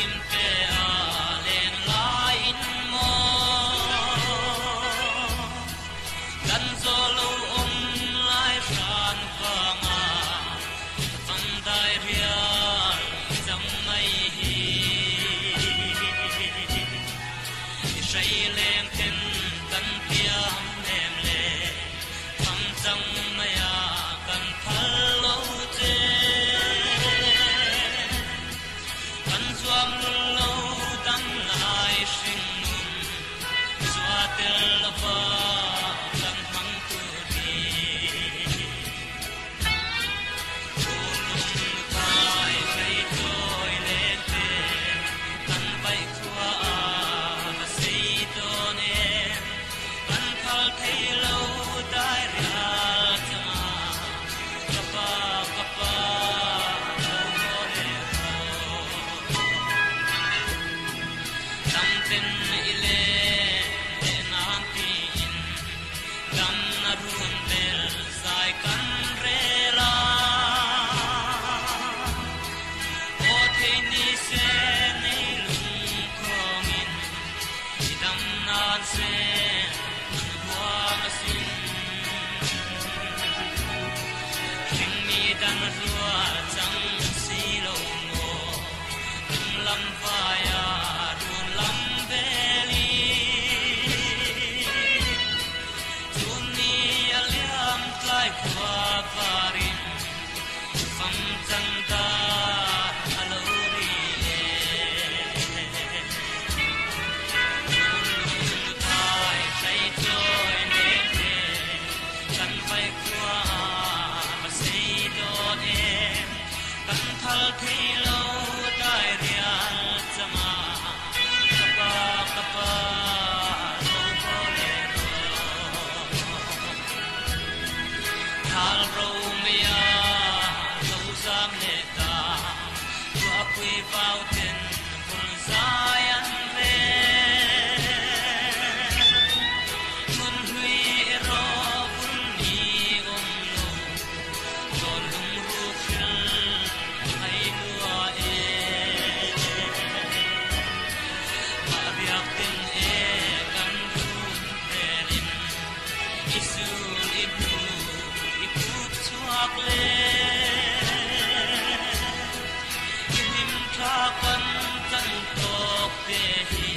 kim te a len laiin maw kan zaw lo awm lai hran vanga fam dai rial i chang mai hi. I hrei leng ten kan piang nem le tham chang mai a kan phal lo che. Kan zuam lul lo dam lai hringnun zua tel lova kan hmang tur hi. Phulung nutai hlei chawi leng te kan vaih khua a va sei dawn em. Kan phal thei lo dai rial changa ka pa ka pa lo haw leh rawh. Dam ten i len leh nan tiin dam na run bel zai kan rel a. Aw thei ni se nei lung khawngin i dam nan se an huam asin. Hringmi dan rual chang si lo maw lung lam vaia run lam veli. Chun ni a liam tlai khua varin fam chan dar a lo ri e. Lung thai hlei chawi leng te kan vai khua va sei dawn em. Kan thal thei lo dai rial changa ka pa ka pa lo haw leh rawh. Thal ro mai a lo zam leh ta tuahpui vau ten bul zai an rel. Hmun hlui erawh bul ni awm lo tawn lungruk hril ai lua e. Mah riak ten e kan run relin i sul i hnu i kut chhuak le. I hlim thla kan chan tawk te hi.